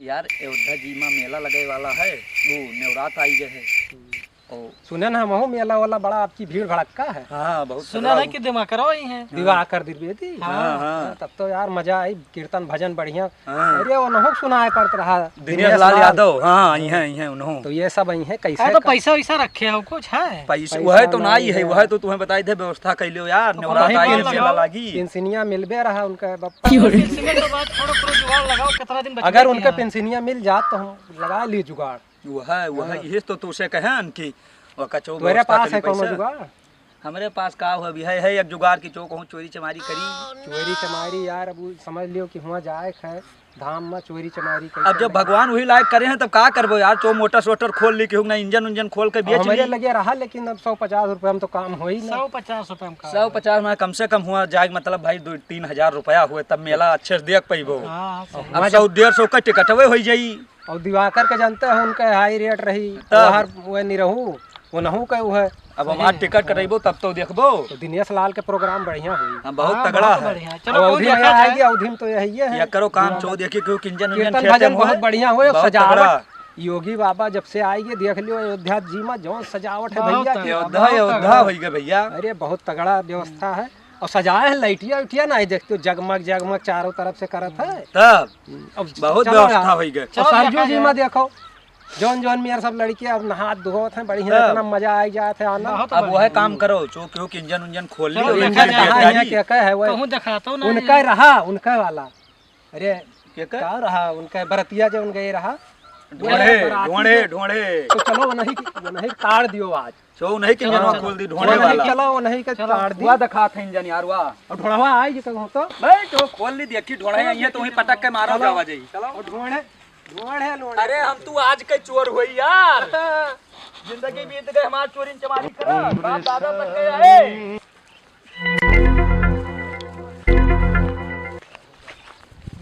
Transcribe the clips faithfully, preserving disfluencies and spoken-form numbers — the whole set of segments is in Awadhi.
यार, अयोध्या जी मा मेला लगे वाला है, वो नवरात आई गए है। ओ। सुने ना, हमहू मेला वाला बड़ा आपकी भीड़ भड़क्का है। हाँ, बहुत सुना तगड़ा ना हो- कि दिवाकर आई हैं। दिवाकर द्विवेदी। हाँ, हाँ। हाँ, तब तो यार मजा आई, कीर्तन भजन बढ़िया। हाँ। अरे, उन्हों सुनाए पड़त रहा। दिनेश लाल यादव, हाँ, आई हैं, आई हैं उन्हों। तो ये सब आई हैं, कैसे अरे, तो का- पैसा वैसा रखे हो कुछ है? पैसा पैसा वह तो ना ही नहीं है, है। वह तो तुम्हें बताई दे, व्यवस्था कैले हो यार, तो नवरात आई है, मेला लागी। पेंशनिया मिलबे रहा उनका बप्पा। पेंशनिया के बाद थोड़ा, थोड़ा जुगाड़ लगाओ, कितना दिन बचबे अगर उनका किया है। पेंशनिया मिल जात तो हम लगा ली जुगाड़। वह, वह हाँ। इहे तो तुसे कहन कि ओका चो तोरे व्यवस्था पास करी है कौनो पैसा। जुगाड़? हमरे पास का हो, अभी है, है एक जुगाड़ कि चो कहूँ चोरी चमारी करी। चोरी चमारी यार, अब उ समझ लियो कि हुआं जाए है धाम में चोरी चमारी करी अब जब करी। भगवान वही लायक करे हैं तब का करबो यार, चो मोटर सोटर खोल ली कि हुक ना इंजन उंजन खोल के अब बेच हमरे ली। लगे रहा, लेकिन अब सौ पचास रुपया में तो काम हो ही ना। सौ पचास रुपया में का सौ पचास में कम से कम हुआ जाए, मतलब भाई दो तीन हजार रुपया हुए तब मेला अच्छे से देख पैबो। हाँ, सही। अब वहाँ सौ जब डेढ़ सौ का टिकटवे हो जाई। और दिवाकर के जानते हो, उनका हाई रेट रही, तब। बाहर वह नहीं रहू, वो नहू के वो है। अब हमार सही। टिकट कटैबो, तब तो देखबो। तो दिनेश लाल के प्रोग्राम बढ़िया होई। हाँ, बहुत हाँ, तगड़ा बहुत है। बढ़िया। चलो, और कोई अवधी में देखा जाए। आएगी, अवधी में तो यही है। ये करो काम, हाँ। चो देखिए, क्यों कि इंजन उंजन कीर्तन खेते भजन में बहुत है। बढ़िया होए, बहुत सजावट। तगड़ा। योगी बाबा जब से आएंगे, देख लियो, अयोध्या जी में जौन सजावट है बहुत भैया तगड़ा, की। अयोध्या, बहुत अयोध्या तगड़ा। होई गए भैया। अरे, बहुत तगड़ा व्यवस्था है। और सजाए हैं, लाइटिया उटिया ना है, देखते हो, जगमग, जगमग चारों तरफ से करत है। तब अब बहुत चलो व्यवस्था यार। होई गए। और चलो सरजू देखा जी जाए। में देखो, जौन जौन मेर सब लड़के अब नहात धोत हैं, बढ़िया हाँ। इतना मजा आई जात है, आनंद। बहुत अब बढ़िया। वह काम करो, चो क्यों कि इंजन उंजन खोल चलो लियो, देखा इंजन जाए। कहाँ है, क्या क्या है, वह कहूँ दिखाता हूँ ना उनका ये। रहा, उनका वाला। अरे, के का? का रहा, उनका बरतिया जो उनका ये रहा। ढोढ़े, बराती ढोढ़े, जो। ढोढ़े। तो चलो, वो नहीं, वो नहीं ताड़ दियो आज। चो, उन्हीं के चलो, इंजनवा चलो। खोल दी, ढोढ़े चलो, वाला। चलो, उन्हीं के चलो। ताड़ दी। हुआ दिखात है इंजन यार, हुआ। और ढोढ़वा आई जी कहूँ तो। भाई, तो खोल ली, देखी ढोढ़े चलो, आई है, तो वहीं चलो। पटक के मारो चलो। जावा जाई। चलो। और ढोढ़े, ढोढ़े, ढोढ़े। अरे, हम तू आज के चोर होई यार। हाँ। जिंदगी बीत गए हमार चोरी चमारी करा। बाप दादा तक गया है।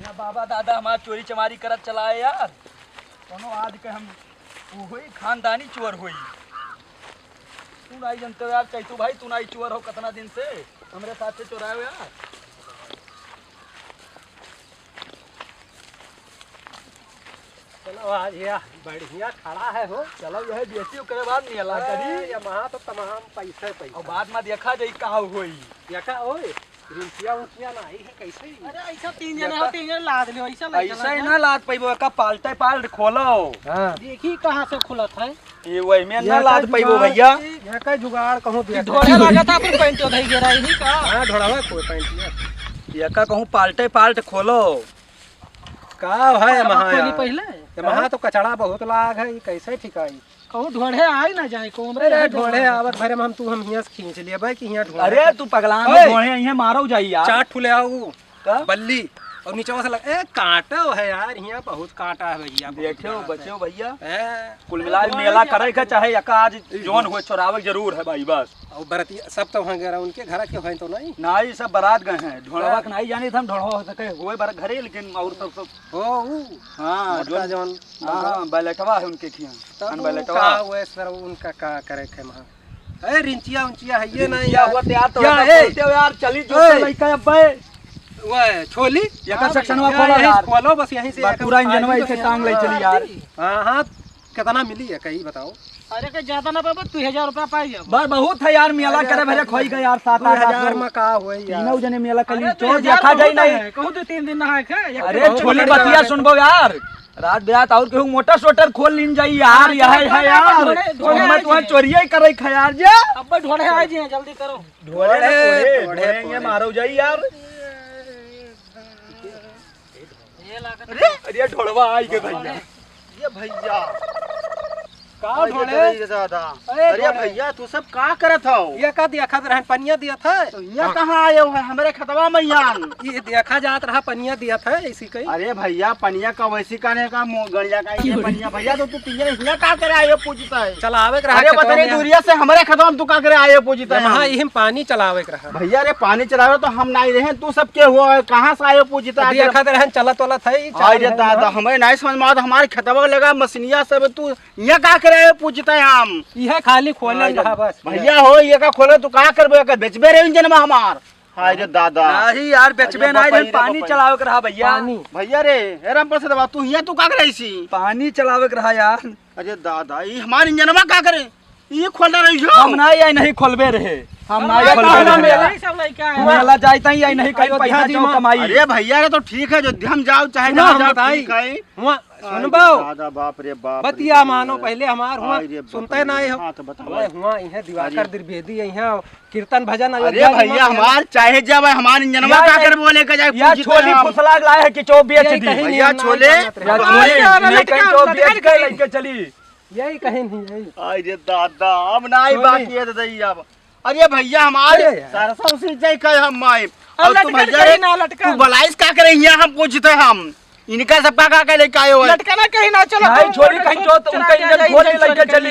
ना बाबा दादा हमार चोरी चमारी करत चला आए यार। कोनो आज के हम उ होई, खानदानी चोर होई। तू नाई जनते हो यार, चैतू भाई, तू नाई चोर हो, कितना दिन से हमरे साथ से चोराए हो यार। चलो आज यह बढ़िया खड़ा है हो। चलो यह बेची, ओकरे बाद मेला ए, करी। ये महा तो तमाम पैसे पैसा। और बाद में देखा जाई का होई। देखा ओए, रिंचिया उंचिया ना आई है, कैसे ही? अरे, ऐसा तीन जने हो, देखा? तीन जने लाद लियो, ऐसा लग ऐसा ही चला ना लाद पैबो, एका पाल्टे पाल्ट खोलो। हाँ। देखी कहाँ से खुलत है। ये वही में ये ना लाद तो पैबो जुगाड़, भैया। ये का जुगाड़ कहूँ कि दिया। ढोढ़े लगा था, अपन पैंट उधर गिरा ही का? हाँ, ढोढ़वा कोई पैंट लिया। ये का कहूँ पाल्टे पाल्ट खोलो। का है हाँ, महा खोली यार? पहले। ये महा तो कचड़ा बहुत लाग है, ये कैसे ठिकाई? कहूँ ढोढ़े आई ना जाए, को हमरे अरे यहाँ ढोढ़े ढोढ़े। आवत भरे में हम तू हम हियाँ से खींच लिया भाई कि हियाँ ढोढ़े अरे का। तू पगला ओए! ढोढ़े यहाँ मारो जाई यार। चार ठुले आऊ। का? बल्ली। और नीचे से लग, ए, कांटो है यार, हियाँ बहुत कांटा है भैया, बहुत देखो, कांटा है। बच्चों भैया, हैं? कुल मिला के मेला करे का चाहे, एका आज जौन होए, चोरावे जरूर है भाई, बस। और बरतिया, सब तो वहाँ गए, उनके घर के हैं तो नहीं? ना, ये सब बारात गए हैं, ढोढ़वा हाँ। के नहीं जानी था, हम ढोढ़वा हो सके, हुए बर-, घरे, लेकिन और सब, सब हो, ऊ। हाँ, मोटका जौन, जौन हाँ, हाँ, बैलेटवा है उनके खियाँ। तब अन ऊ बैलेटवा। का हुए सर, उनका का करे के वहाँ? ए, रिंचिया उंचिया है ये नहीं रिंचिया यार। हुआ तो यार, तो क्या ऐसा है? बोलते हो यार, चली जो ए! तो लइका अब बे। वो है, छोली? ये का हाँ, section में या खोलो यही यार। खोलो, बस यहीं से बस एक पूरा हम इंजनवा खाली इसे तो टांग ले यहाँ चली यार। हाँ, हाँ, कितना मिली है, कहीं बताओ। अरे, के ज्यादा ना बाबा, दो हजार रुपया पाई जाबो। बस बहुत है यार, मेला अरे, करे भरे तो खोई गए यार, सात आठ दो हजार में का होई यार? तीनों जने मेला कर ली, अरे, तो दो हजार देखा बहुत जाई नहीं। है, कहूँ तो तीन दिन नहाए खे, एक अरे, दिन छोली बहुत बतिया है। सुनबो यार। रात बिरात और केहू मोटर सोटर खोल लीन जाई यार, हाँ, यह चलो, है चलो, यार। ढोढ़े, ढोढ़े तुम आ मत वहाँ जाइए। चोरिया ही करे खा यार, जा। अब ढोढ़े आ जाइए, जल्दी करो। ढोढ़े, ढोढ़े, ढोढ़े, ढोढ़े, ये ढोढ़े। मारो जाई यार। ये लागत अरे, अरे, ढोढ़वा आई के भैया। ये भैया। का अरे, ढोढ़े? ये दादा। अरे, अरे ढोढ़े। भैया, तू सब का करत हो? ये का देखत रहन, पनिया दियत है। तो ये कहाँ आए हो? हमरे खेतवा में यान। ये देखा जात रहा, पनिया दियत है, इसी कहीं। अरे भैया, पनिया का वैसी का नहीं का मुँह गड़िया का ये पनिया। भैया, तो तू पिए हिया का करे आए हो पूछता है? चलावे के रहा अरे खेतवा बता रे, में। दूरिया से हमरे खेतवा में तू का करे आए हो पूछता है? हाँ, यही में पानी चलावे के रहा। भैया रे, पानी चलावे तो हम नहीं रहे, तू सब के हुआ है, कहाँ से आए हो पूछता है? देखत रहन, चलत वलत है, अरे दादा, हमें नहीं समझ में आवत, हमारे खेतवा लगा मसनिया सब, तू यहाँ का करे पूछता है हम? यह खाली खोले हाँ, रहा बस। भैया हो, ये का खोले, तू का करबे, का बेचबे रे इंजन में हमार? हाय रे दादा। नहीं यार, बेचबे अरे नहीं, बाप रे, पानी बाप रे। चलावे के रहा भइया। पानी। भइया रे, ए राम प्रसाद बा, तू हियाँ तू का करे इसी? पानी चलावे के रहा यार। अरे दादा, ई हमार इंजनवा का करे? ई खोल रही हो? हम ना, ये नहीं खोलबे रहे। हम ना, ये खोलबे रहे। मेला जाइत ही, ये नहीं कहियो पैसा जो कमाई। अरे भइया रे, तो ठीक है, अयोध्या में जाओ चाहे जहाँ जाओ, ठीक है। हुआ, सुनबो? दादा, बाप रे बाप रे, बतिया मानो पहिले हमार, हुआ सुनते ना हो। हाँ, तो बताओ। हुआ, हुआ, इहे दिवाकर द्विवेदी, इहे कीर्तन भजन अरे अयोध्या जी भइया, में हमार चाहे जब है, हमार इंजनवा का कर बोले के जाए, यार, पूछते छोली हम। फुसला लाए है कि चो बेच दी। भइया, छोले। यार, छोले, नहीं कहीं चो बेच के लेके चली। यही कहे नहीं, यही। अरे दादा, अब ना आई बाकी है दादा, ये अब। अरे भइया, हमारे अरे यार। सरसों से जाए कहे हम माए। और और तू लटकन भइया कहीं रे, ना लटकन। तू बलाइस का करे हियाँ, हम पूछते हम। इनका सब का का लेके आए हो? लटकना कहीं ना चलो, नहीं, हम छोली कहीं चो, तो उनका इंजन खोल के लेके चली।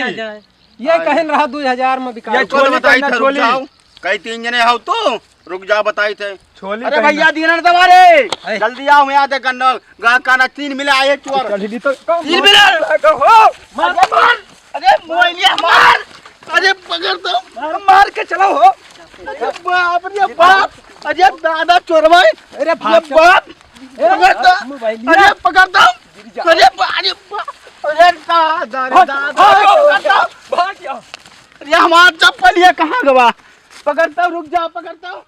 ये कहे रहा दो हजार में बिका। ये रुको तो छोली बताई कहीं ना था, रुक छोली। जाओ। कई तीन जने हो तो, रुक जाओ, बताई थे। छोली अरे कहीं भइया, ना। दीना दवा रे। ऐ। जल्दी आओ, मैं आते कंडल। गा काना तीन मिले आए चोर। चढ़ली तो कम तीन मिले। लगा हो। मार, मार। अरे मोइलिया मार। अरे पकड़ तो। मार, मार के चलाओ हो। अरे बाप रे बाप। अरे दादा चोरवा। अरे ये भाग। बाप। ए, पकड़ तो। मोबाइलिया। अरे पकड़ तो। गिर जा। अरे बा-, अरे बा-, अरे दादा रे भाग, दादा। भाग, पकड़ तो। भाग जा। अरे हमार चप्पल ये कहाँ गवा? पकड़ तो, रुक जा, पकड़ तो।